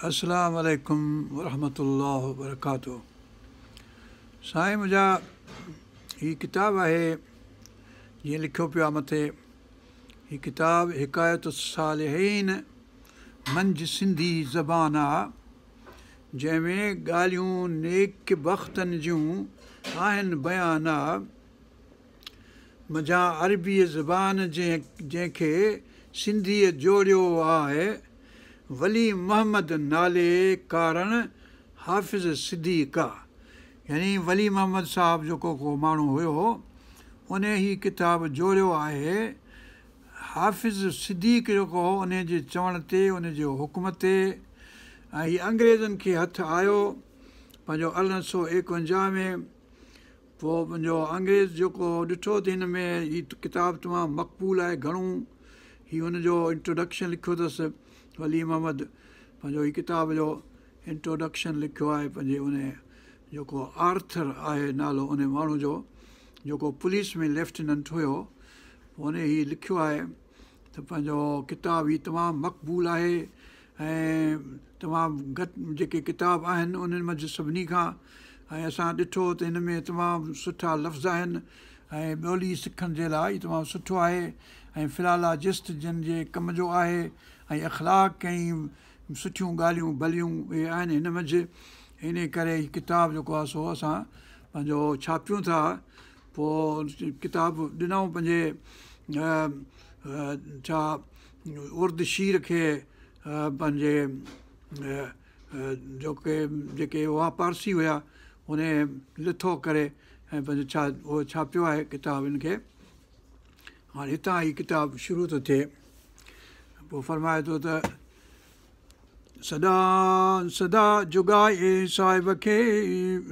السلام عليڪم ورحمة الله وبرڪاته. سائين منهنجا هي ڪتاب آهي جيئن لکيو پيو آهي مٿي هي ڪتاب حڪايت الصالحين منجهه سنڌي زبان آ جنهن ۾ ڳالهيون نيڪ بختن جون آهن بيان آ منجهان عربيء زبان جنهن کي سنڌيء جوڙيو آهي ولي محمد نالي ڪارڻ حافظ صديق آ. يعني ولي محمد صاحب جيڪو ڪو ماڻهو هيو انهي هي ڪتاب جوڙيو آهي. حافظ صديق جيڪو هو انهي جي چوڻ تي ان جي حڪم تي ۽ هي انگريزن کي هٿ آيو پنهنجو 1851 ۾. پوء پنهنجو انگريز جيڪو ڏٺو ته هن ۾ هي ڪتاب تمام مقبول آهي گهڻو هي ان جو انٽروڊڪشن لکيو اٿس ولي محمد پنهنجو هي ڪتاب جو انٽروڊڪشن لکيو آهي پنهنجي ان جيڪو آرٿر آهي نالو ان ماڻهو جو جيڪو پوليس ۾ ليفٽيننٽ هيو ان هي لکيو آهي ته پنهنجو ڪتاب هي تمام مقبول آهي ۽ تمام گهٽ جيڪي ڪتاب آهن انهن منجهه سڀني کان ۽ اسان ڏٺو ته هن ۾ تمام سٺا لفظ آهن ۽ ٻولي سکڻ جي لاء هي تمام سٺو آهي ۽ فلالاجسٽ جن جي ڪم جو آهي ۽ اخلاق ۽ سٺيون ڳالهيون ڀليون اهي آهن هن منجهه انهي ڪري هي ڪتاب جيڪو آهي سو اسان پنهنجو ڇاپيون ٿا پوء ڪتاب ڏنائون پنهنجي ڇا اردشير کي پنهنجي جوڪي جيڪي هئا پارسي هيا انهي لٿو ڪري ۽ پنهنجو ڇا اهو ڇاپيو آهي ڪتاب ان کي هاڻي هتان هي ڪتاب شروع ٿو ٿئي پوء فرمائي ٿو ته سدا سدا جڳائي صاحب کي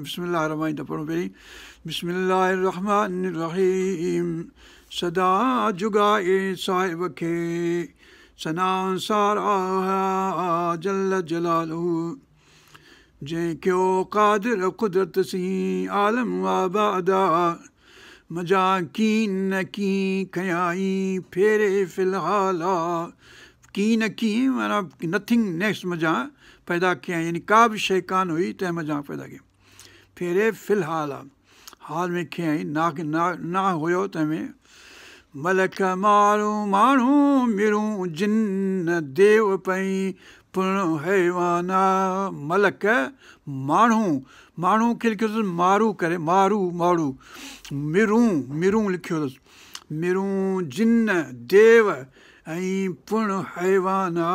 بسم الله الرحمٰن ته پڙهون پهرين بسم الله الرحمٰن الرحيم سدا جڳائي صاحب کي ثنا ساراهه جل جلاله جنهن ڪيو قادر قدرت سين عالم آبادا منجهان ڪين نه ڪين کيائين ڦيري في الحال ڪين نه ڪين معنيٰ نٿنگ نيس منجهان پيدا ڪيائين يعني ڪا به شيء ڪانه هئي تنهن منجهان پيدا ڪيائين ڦيري في الحال حال ۾ کيائين نه هيو تنهن ۾ ملڪ مارو ماڻهو مرون جن ديو پئي پڻ حيوانا ملڪ ماڻهو ماڻهو کي لکيو اٿس مارو ڪري مارو ماڙو مرون مرون لکيو اٿس مرون جن ديو ۽ پڻ حيوانا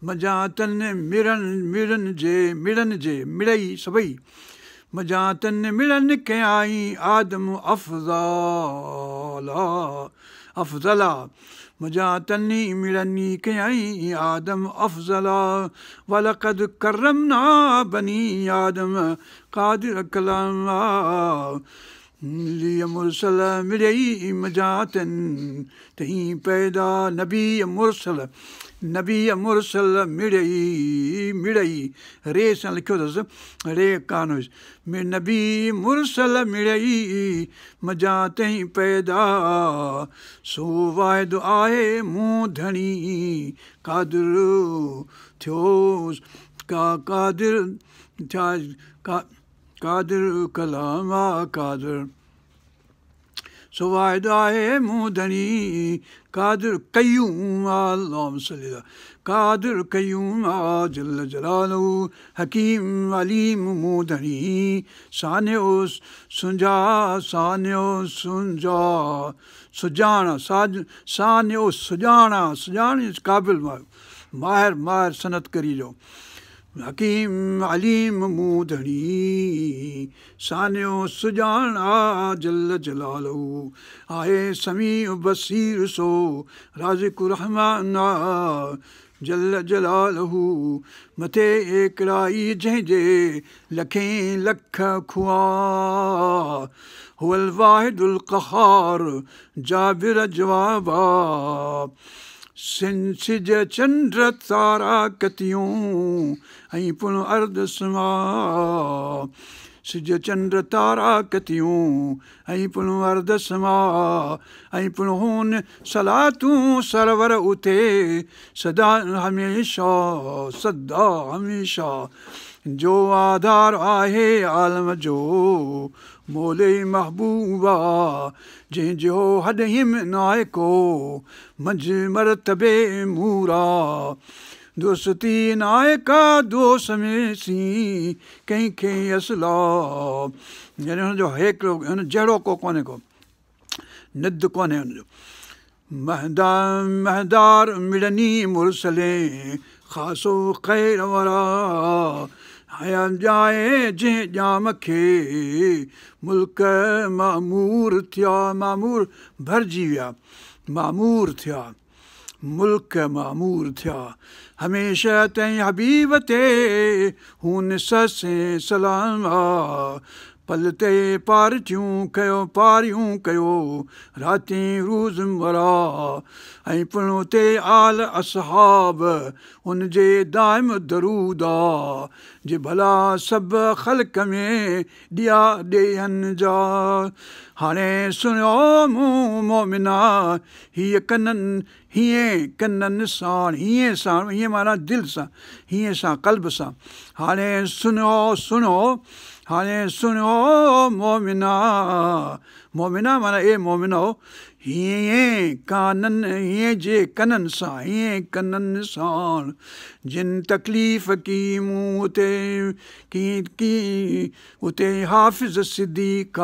منجهان تن مڙن مڙن جي مڙن جي مڙئي سڀئي منجهان تن مڙن ڪيائين آدم افضالا افضلا منجهان تن مڙن ڪيائين آدم افضلا ولقد ڪرمنا بني آدم قادر ڪلام نبي مرسل مڙئي منجهان تن تئين پيدا نبي مرسل نبي مرسل مڙئي مڙئي ري سان لکيو اٿس ري ڪانه هيس نبي مرسل مڙئي منجهان تئين پيدا سو واحد آهي مون ڌڻي قادر ٿيو ڪا قادر ڇا ڪا قادر ڪلام آ قادر سو واحد آهي مون ڌڻي قادر قيوم آ اللهم صل علي قادر قيوم آ جل جلاله حڪيم عليم مون ڌڻي صانع سنجا صانع سنجا سڄاڻ صانع سڄاڻ سڄاڻ قابل ماهر ماهر صنعت ڪري جو حڪيم عليم مون ڌڻي صانع سڄاڻ آ جل جلاله آهي سميع بصير سو رازق رحمان آ جل جلاله مٿي ايڪڙائي جنهن جي لکين لک خوا هو الواحد القهار جابر جواب آ سج چنڊ تارا ڪتيون ۽ پڻ ارض سما. سج چنڊ تارا ڪتيون ۽ پڻ ارض سما ۽ پڻ هون صلاتون سرور اتي سدا هميشه سدا هميشه جو آڌار آهي عالم جو مولي محبوبا جنهن جو حد هم ناهي ڪو منجهه مرتبي مورا دوستي ناهي ڪا دوست ۾ سين ڪنهن کي اصلا يعني هن جو هيڪڙو هن جهڙو ڪو ڪونهي ڪو ند ڪونهي هن جو مهندار مڙني مرسلين خاصو خير وارا ڄائي جنهن ڄام کي ملڪ معمور ٿيا معمور ڀرجي ويا معمور ٿيا ملڪ معمور ٿيا هميشه تنهن حبيب تي هون سسي سلام پل تي پارٽيون ڪيو پاريون ڪيو راتين روز مرا ۽ پڻ اتي آل اصحاب ان جي دائم درودا جي ڀلا سڀ خلق ۾ ڏيا ڏيهن جا هاڻي سڻيو مون مومنا هيءَ ڪنن هيئن ڪنن ساڻ هيئن ساڻ هيئن معنيٰ دل سان هيئن سان قلب سان هاڻي سڻيو سڻو هاڻي سڻيو مومنا مومنا معنيٰ اي مومنو هيئن ڪانن هيئن جي ڪنن سان هيئن ڪنن ساڻ جن تڪليف ڪي مون اتي ڪي ڪي اتي حافظ صديق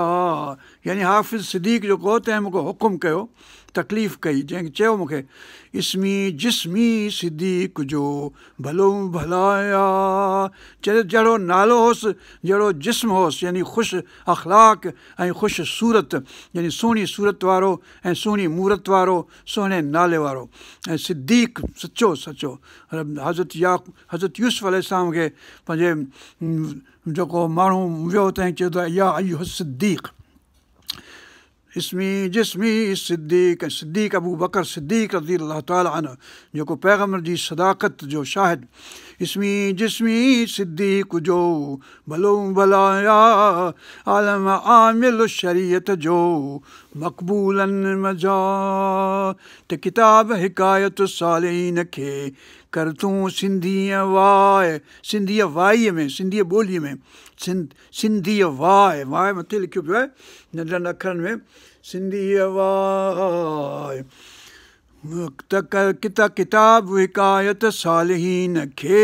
يعني حافظ صديق جيڪو تنهن مون کي حڪم ڪيو تڪليف ڪئي جنهن چيو مون کي اسمي جسمي صديق جو ڀلو ڀلايا چئي جهڙو نالو هوس جهڙو جسم هوس يعني خوش اخلاق ۽ خوش صورت يعني سهڻي صورت وارو ۽ سهڻي مورت وارو سهڻي نالي وارو ۽ صديق سچو سچو حضرت يا حضرت يوسف الارم کي پنهنجي جيڪو ماڻهو ويو تنهن چيو ته يا اهو صديق اسمي جسمي صديق صديق ابو بڪر صديق رضي الله تالا جيڪو پيغمبر جي صداقت جو شاهد اسمي جسمي صديق جو ڀلو ڀلايا عالم عامل شريعت جو مقبولن مزا ته ڪتاب حڪايت سالين کي ڪر تون سنڌيءَ وائي سنڌيءَ وائيءَ ۾ سنڌيءَ ٻوليءَ ۾ سنڌيءَ وائي وائي مٿي لکيو پيو آهي ننڍن اکرن ۾ سنڌيءَ وائي ته ڪتاب حڪايت سالهين کي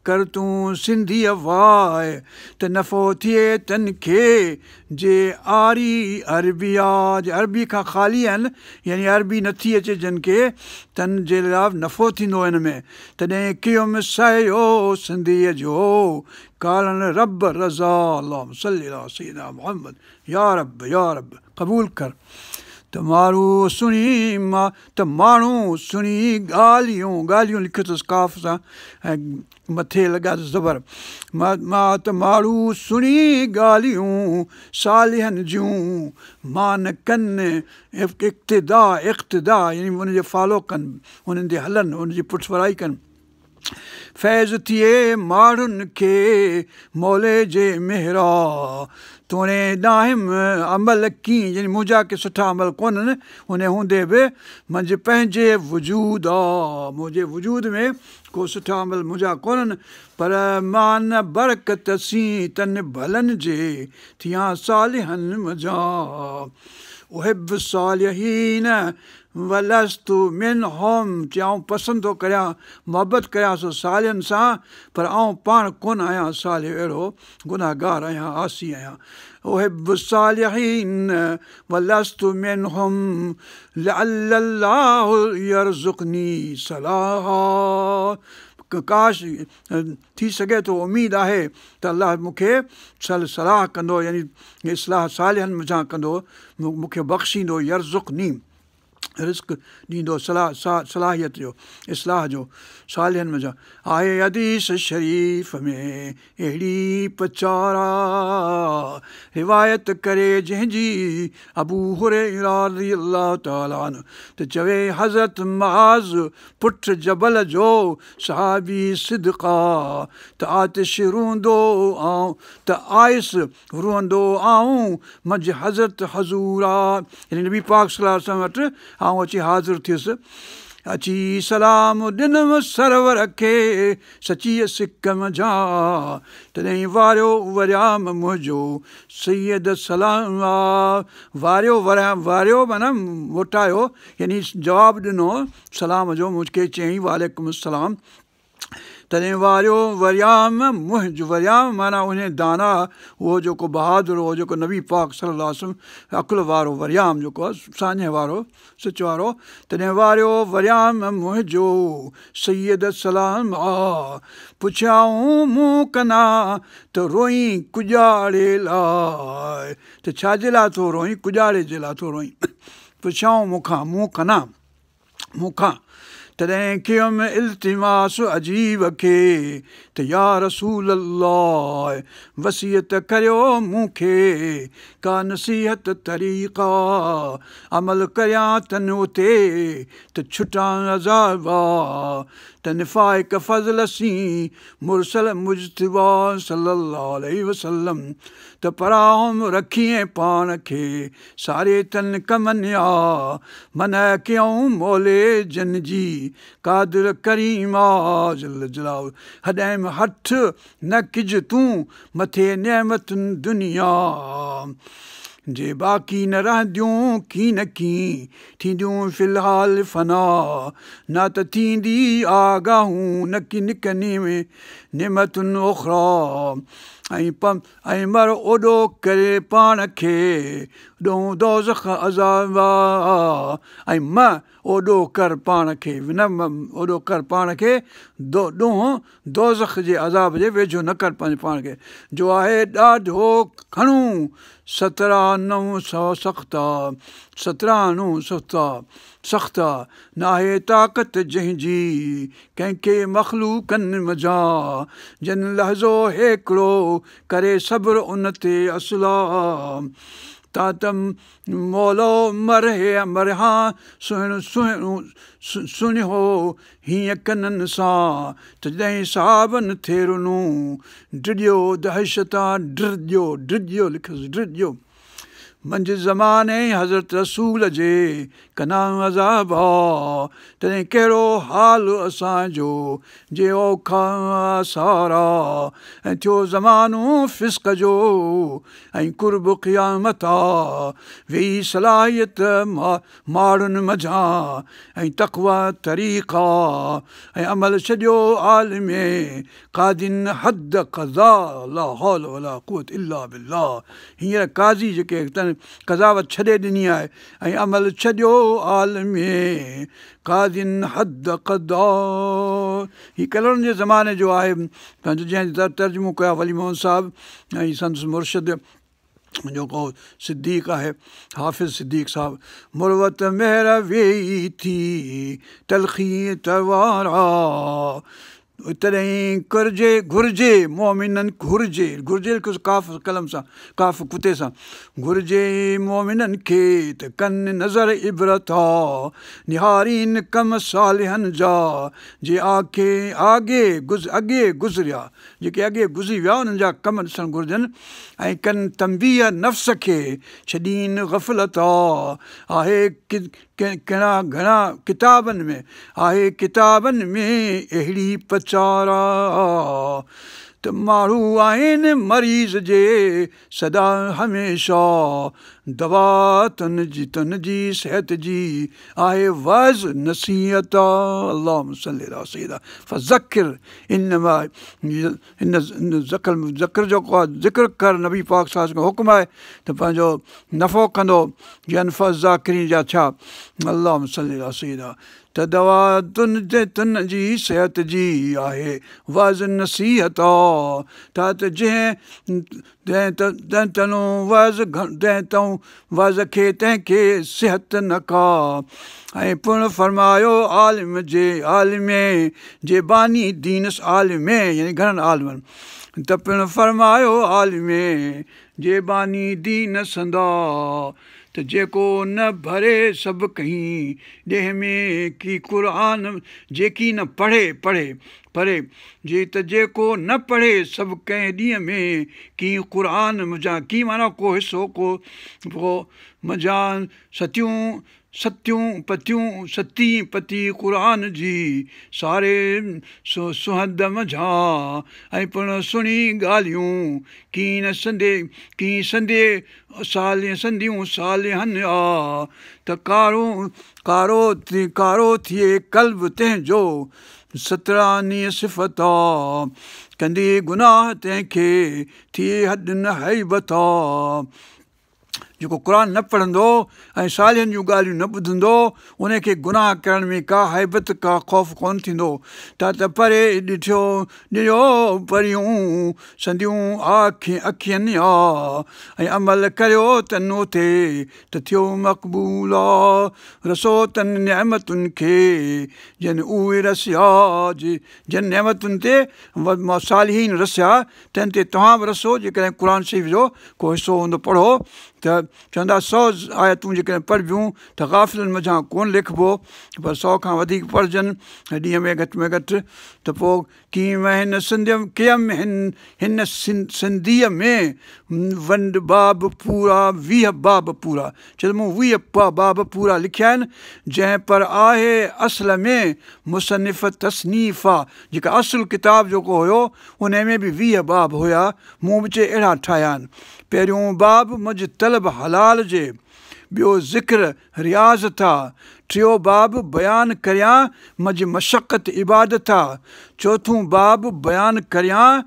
ڪر تون سنڌيءَ وائي ته نفعو ٿئي تن کي جي آري عربي آهي جي عربي کان خالي آهن يعني عربي نٿي اچي جن کي تن جي لاءِ نفعو ٿيندو هن ۾ تڏهن ڪيم سهيو سنڌيءَ جو ڪارڻ رب رضا الله محمد يا رب يا رب قبول ڪر ته ماڻهو سڻي مان ته ماڻهو سڻي ڳالهيون ڳالهيون لکيو اٿس ڪاف سان ۽ مٿي لڳا زبر مان مان ته ماڻهو سڻي ڳالهيون سالهن جون مان ڪن اقتدا اقتدا يعني ان جي فالو ڪن انهن تي هلن ان جي پٺڀرائي ڪن فيض ٿئي ماڻهن کي مولي جي مهرا توڻي ڏاهم عمل ڪيئن يعني منهنجا ڪي سٺا عمل ڪونهن ان هوندي به منهنجي پنهنجي وجود آهي منهنجي وجود ۾ ڪو سٺا عمل منهنجا ڪونهن پر مان برڪت سين تن ڀلن جي ٿيان سالهن مزا اهب سالهين ولست منهم چئي آئون پسند ٿو ڪريان محبت ڪريان سو سالين سان پر آئون پاڻ ڪونه آهيان سال اهڙو گناهگار آهيان آسي آهيان اهب الصالحين ولست منهم لعل الله يرزقني صلاحا ڪاش ٿي سگهي ٿو اميد آهي ته الله مون کي صلاح ڪندو يعني اصلاح سالهن منجهان ڪندو مون کي بخشيندو يرزقني. رزق ڏيندو صلاحيت جو اصلاح جو صالحن منجهان آهي حديث شريف ۾ اهڙي پچارا روايت ڪري جنهن جي ابو هريره رضي الله تعالٰي عنه ته چوي حضرت معاذ پٽ جبل جو صحابي صدقا ته آتش روئندو آئون ته آيس روئندو آئون منجهه حضرت حضورا يعني نبي پاڪ صلي الله عليه وسلم وٽ آئون اچي حاضر ٿيس اچي سلام ڏنم سرور کي سچيء سڪ منجهان تڏهن واريو وريام منهنجو سيد سلام واريو واريو معنيٰ موٽايو يعني جواب ڏنو سلام جو مون کي چيائين وعليڪم السلام تڏهن واريو وريام منهنجو وريام معنيٰ انهي دانا اهو جيڪو بهادر هو جيڪو نبي پاڪ صلي الله عليه وسلم عقل وارو وريام جيڪو آهي ساڃهه وارو سچ وارو تڏهن واريو وريام منهنجو سيد سلام آ پڇيائون مون ڪنا ته روئين ڪڄاڙي لاء ته ڇا جي لاء ٿو روئين ڪڄاڙي جي لاء ٿو روئين پڇيائون مون کان مون ڪنا مون کان تڏهن ڪيم التماس عجيب کي ته يا رسول الله وصيت ڪريو مون کي ڪا نصيحت طريقا عمل ڪريان تن اتي ته ڇٽان عذابا تن فائق فضل سين مرسل مجتبيٰ صلي الله عليه وسلم ته پراهم رکين پاڻ کي ساري تن ڪمن آ منع ڪيائون مولي جن جي قادر ڪريم آ جل جلاله هڏهن هٺ نه ڪج تون مٿي نعمتن دنيا جي باقي نه رهنديون ڪين ڪين ٿينديون في الحال فنا نه ته ٿيندي آگاهون نڪي نڪني ۾ نعمتن اخريٰ ۽ ۽ مر اوڏو ڪري پاڻ کي ڏونهن دوزخ عذاب ۽ م اوڏو ڪر پاڻ کي نه اوڏو ڪر پاڻ کي ڏونهن دوزخ جي عذاب جي ويجهو نه ڪر پنهنجي پاڻ کي جو آهي ڏاڍو گهڻو سترانو سختا سترانو سختا سختا ناهي طاقت جنهن جي ڪنهن کي مخلوقن منجهان جن لحظو هيڪڙو ڪري صبر ان تي اصلا تان ته مولو مرهي مرهان سهڻ سهڻو سڻيو هيئن ڪنن سان ته جڏهن صحابن ٿي رنو ڊڄيو دهشتان ڊڄيو ڊڄيو لکيس ڊڄيو منجهه زماني حضرت رسول جي ڪنا عذاب آ تڏهن ڪهڙو حال اسان جو جي اوکا سارا ۽ ٿيو زمانو فسق جو ۽ قرب قيامت آ ويئي صلاحيت ماڻهن منجهان ۽ تقويٰ طريقا ۽ عمل ڇڏيو عالمين قاضين حد قضا لا حول ولا قوت الا بالله هينئر قاضي جيڪي تن قضاوت ڇڏي ڏني آهي ۽ عمل ڇڏيو عالمين قاضين حد قضا هي ڪلهوڙن جي زماني جو آهي پنهنجو جنهن ترجمو ڪيو آهي ولي محمد صاحب ۽ سندس مرشد جيڪو صديق آهي حافظ صديق صاحب مروت مهر ويئي ٿي تلخي توارا تڏهن ڪرجي گهرجي مومنن گهرجي گهرجي لکيس ڪاف قلم سان ڪاف ڪتي سان گهرجي مومنن کي ته ڪن نظر عبرت آ نهارين ڪم صالحن جا جي آکي آگي گز اڳي گذريا جيڪي اڳي گذري ويا انهن جا ڪم ڏسڻ گهرجن ۽ ڪن تنبيهه نفس کي ڇڏين غفلت آهي ڪهڙا گهڻا ڪتابن ۾ آهي ڪتابن ۾ اهڙي پچارا ته ماڻهو آهن مريض جي سدا هميشه دوا تن جي تن جي صحت جي آهي وعظ نصيحت اللهم صل علي سيدنا فذڪر انما ان ذڪر ذڪر جيڪو آهي ذڪر ڪر نبي پاڪ صلي الله عليه وسلم حڪم آهي ته پنهنجو نفعو ڪندو ينفع الذاڪرين جا ڇا اللهم صل علي سيدنا. ته دوا تن تن جي صحت جي آهي وعظ نصيحت ٿا ته جنهن تنهن وعظ تنهن تئون وعظ کي تنهن کي صحت نه ڪا. ۽ پڻ فرمايو عالم جي عالمي جي باني دينس عالمي يعني گهڻن عالمن ته پڻ فرمايو عالمي جي باني دين سندا ته جيڪو نه ڀري سڀ ڪنهن ڏينهن ۾ ڪي قر جيڪي نه پڙهي پڙهي پڙهي جي ته جيڪو نه پڙهي سڀ ڪنهن ڏينهن ۾ ڪي قر منجهان ڪي معنيٰ ڪو حصو ڪو پوءِ منجهان ستيون ستيون پتيون ستي پتي قر جي ساري سهند منجهان ۽ پڻ سڻي ڳالهيون ڪي نه سندي ڪي سندي سال سنديون سال آ ته ڪارو ڪارو ڪارو ٿئي ڪلب تنهن جو ستراني صفت ڪندي گناهه تنهن کي ٿئي هڏ نه هيبت. جيڪو قر نه پڙهندو ۽ سالين جون ڳالهيون نه ٻڌندو ان کي گناهه ڪرڻ ۾ ڪا هيبت ڪا خوف ڪونه ٿيندو. ته ته پري ڏٺو ڏيو پريون سنديون اکين آ ۽ عمل ڪريو تن اتي ته ٿيو مقبول آهي رسو تن نعمتن کي جن اهي رسيا جي جن نعمتن تي سالهين رسيا تنهن تي توهان به رسو. جيڪڏهن قر شريف جو ڪو حصو هوندو پڙهو ته چوندا 100 آيتون جيڪڏهن پڙهبيون ته گافلن منجهان ڪونه ليکبو پر 100 کان وڌيڪ پڙهجن ڏينهن ۾ گهٽ ۾ گهٽ ته پوءِ ڪيئن هن سنڌ ڪيم هن هن سنڌيءَ ۾ ونڊ باب پورا 20 باب پورا چئي مون 20 باب پورا لکيا آهن جنهن پر آهي اصل ۾ مصنف تصنيف آهي. جيڪا اصل ڪتاب جيڪو هيو ان ۾ به 20 باب هئا مون به چئي اهڙا ٺاهيا آهن. پهريون باب منجهه طلب حلال جي ٻيو ذڪر رياض ٿا ٽيون باب بيان ڪريان منجهه مشقت عبادت آهي چوٿون باب بيان ڪريان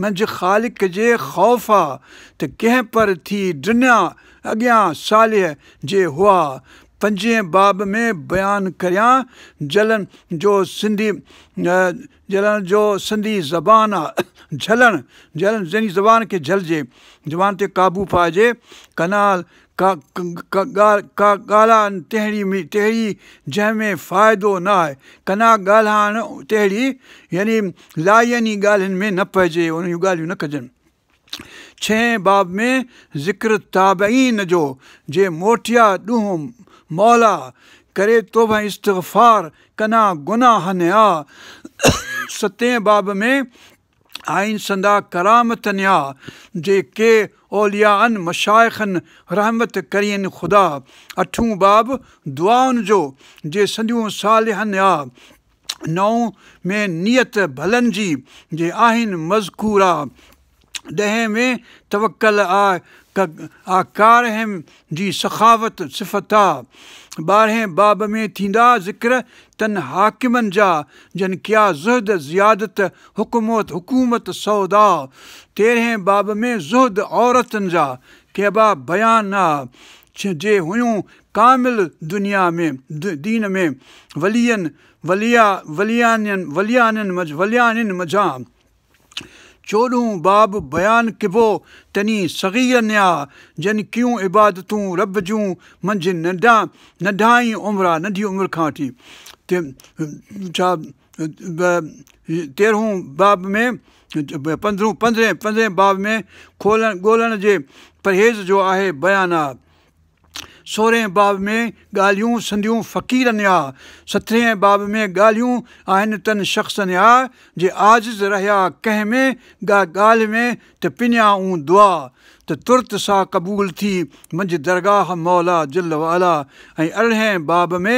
منجهه خالق جي خوف آهي ته ڪنهن پر ٿي ڊنيا اڳيان صالح جي هئا. پنجين باب ۾ بيان ڪريان جلن جو سنڌي جلڻ جو سنڌي زبان آهي جهلڻ جهلڻ جنهن زبان کي جهلجي زبان تي قابو پائجي. ڪنال ڪا ڳالهائڻ تهڙي تهڙي جنهن ۾ فائدو نه آهي. ڪنا ڳالهائڻ تهڙي يعني لايني ڳالهين ۾ نه پئجي ان جون ڳالهيون نه ڪجن. ڇهين باب ۾ ذڪر تابعين جو جي موٽيا ڏهه مولا ڪري توبه استغفار ڪنا گناهه نيا. ستين باب ۾ آئين سندا ڪرامت نيا جي ڪي اوليان مشائکن رحمت ڪرين خدا. اٺون باب دعائن جو جي سنديون سالهن آ. نئون ۾ نيت ڀلن جي جي آهن مذڪورا. ڏهين ۾ توڪل آهي ڪارهم جي سخاوت صفت آهي. 12هين باب ۾ ٿيندا ذڪر تن حاڪمن جا جن ڪيا زهد زيادت حڪومت حڪومت سودا. 13هين باب ۾ زهد عورتن جا ڪيبا بيان آهي جي هيون ڪامل دنيا ۾ دين ۾ ولين وليا وليانن وليانن وليانن منجهان. 14 باب بيان ڪبو تني صغيرن آ جن ڪيون عبادتون رب جون منجهه ننڍا ننڍا ئي عمر آهي ننڍي عمر کان وٺي. ڇا 13 باب ۾ 15 15 15 باب ۾ کولڻ ڳولهڻ جي پرهيز جو آهي بيان آهي. 16هين باب ۾ ڳالهيون سنديون فقيرن آ. 17هين باب ۾ ڳالهيون آهن تن شخصن آ جي عاجز رهيا ڪنهن ۾ ڳالهه ۾ ته پنيائون دعا ته ترت سا قبول ٿي منجهه درگاهه مولا جل والا. ۽ 18هين باب ۾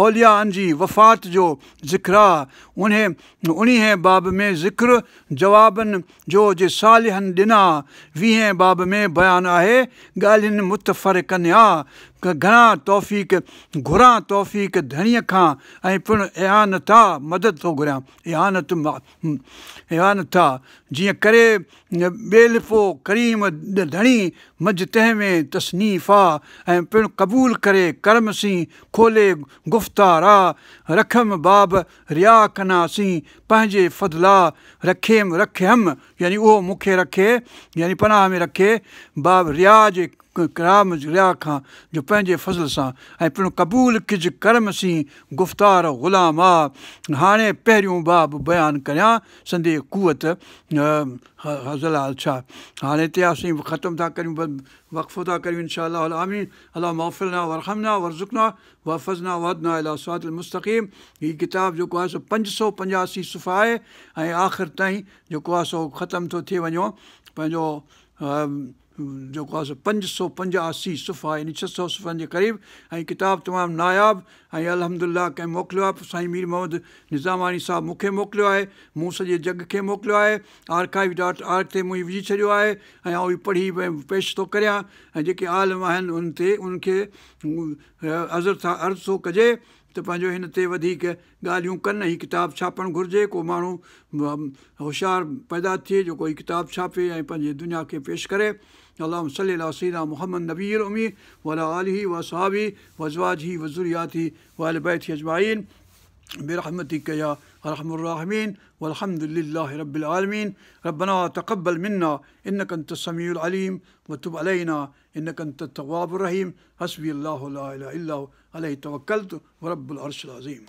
اوليائن جي وفات جو ذڪر آهي. 19هين باب ۾ ذڪر جوابن جو جي صالحن ڏنا. 20هين باب ۾ بيان آهي ڳالهين متفرقن آ. گهران توفيق گهران توفيق ڌڻيء کان ۽ پڻ اعانتا مدد ٿو گهريان اعانت اعانتا جيئن ڪري ٻيلپو ڪريم ڌڻي منجهه تنهن ۾ تصنيفا ۽ پڻ قبول ڪري ڪرم سين کولي گفتارا رکيم باب ريا ڪنا سين پنهنجي فضلا رکيم رکيم يعني اهو مون کي رکي يعني پناهه ۾ رکي باب ريا جي ڪرام ريا کان جو پنهنجي فضل سان ۽ پڻ قبول ڪج ڪرم سين گفتار غلاما هاڻي پهريون باب بيان ڪريان سندي قوت حضلال ڇا هاڻي هتي اسين ختم ٿا ڪريون وقفو ٿا ڪريون انشاء الله العامين اللهم اغفر لنا وارحمنا وارزقنا واحفظنا واهدنا الي صراط المستقيم هي ڪتاب جيڪو آهي سو 585 صفحا آهي ۽ آخر تائين جيڪو آهي سو ختم ٿو ٿئي وڃو پنهنجو جيڪو آهي سو 585 صفحا يعني 600 صفحن جي قريب ۽ ڪتاب تمام ناياب ۽ الحمد لله ڪنهن موڪليو آهي سائين مير محمد نظاماڻي صاحب مون کي موڪليو آهي مون سڄي جڳ کي موڪليو آهي آرڪائيو ڊاٽ آرگ تي مون هي وجهي ڇڏيو آهي ۽ آئون هي پڙهي پيش ٿو ڪريان ۽ جيڪي عالم آهن ان تي انهن کي عرض ٿا عرض ٿو ڪجي ته پنهنجو هن تي وڌيڪ ڳالهيون ڪن هي ڪتاب ڇاپڻ گهرجي ڪو ماڻهو هوشيار پيدا ٿئي جيڪو هي ڪتاب ڇاپي ۽ پنهنجي دنيا کي پيش ڪري اللهم صل علي سيدنا محمد النبي الامي وعلي آله واصحابه وازواجه وذرياته واهل بيته اجمعين برحمتك يا ارحم الراحمين والحمد لله رب العالمين ربنا تقبل منا انك انت السميع العليم وتب علينا انك انت التواب الرحيم حسبي الله لا اله الا هو عليه توڪلت ورب العرش العظيم.